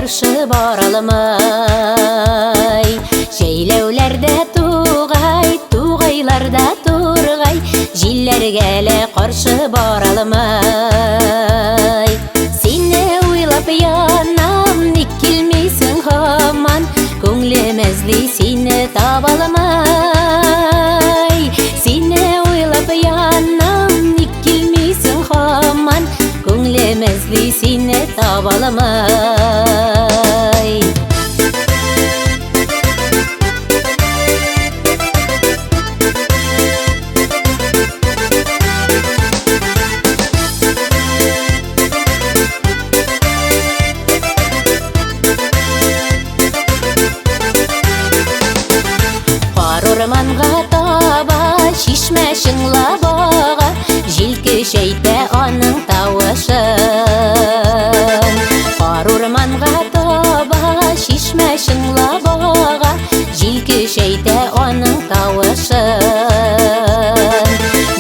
каршы баралмай. Җәйләүләрдә тугай, тугайларда тургай, җилләргә лә каршы баралмай. Сине уйлап янам, ник килмисең һаман? Күңлем эзли, сине табалмай. Сине уйлап янам, ник килмисең һаман? Күңлем эзли, сине табалмай. Кар урманга таба, чишмә чыңлап ага, җил көчәйтә аның тавышын. Кар урманга таба, чишмә чыңлап ага, җил көчәйтә аның тавышын.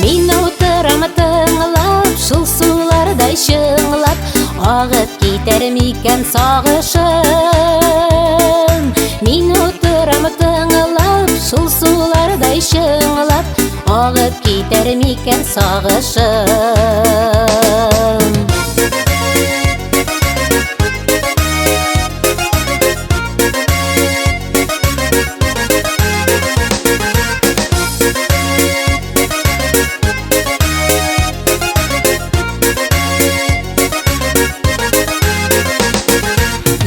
Мин утырам тыңлап, шул сулардай чыңлап, агып китәр микән сагышым? Мин утырам тыңлап, шул сулардай чыңлап, агып китәр микән сагышым?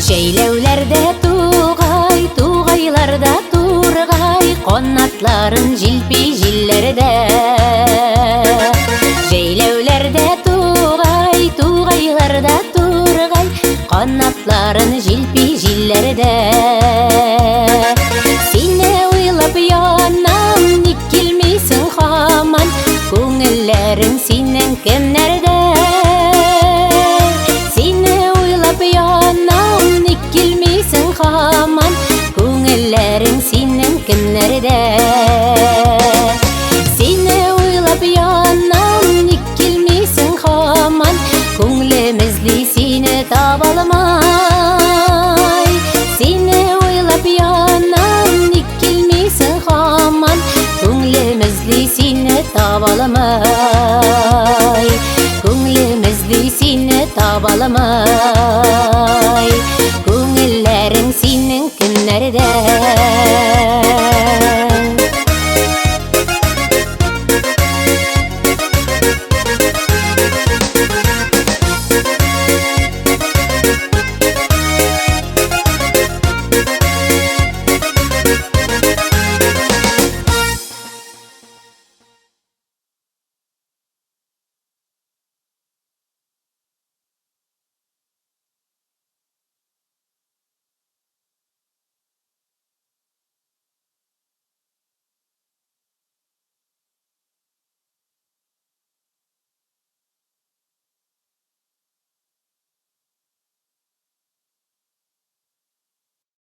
Җәйләүләрдә тугай, тугайларда тургай, канатларын җилпи җилләрдә. Җәйләүләрдә тугай, тугайларда тургай, канатларын җилпи җилләрдә. Сине уйлап янам, ник килмисең һаман? Күңелләрең синең кемнәрдә? Сине уйлап янам, ник килмисең һаман? Күңелләрең синең кемнәрдә? Сине уйлап янам, ник килмисең һаман? Күңлем эзли, сине табалмай. Сине уйлап янам, ник килмисең һаман? Күңлем эзли, сине табалмай.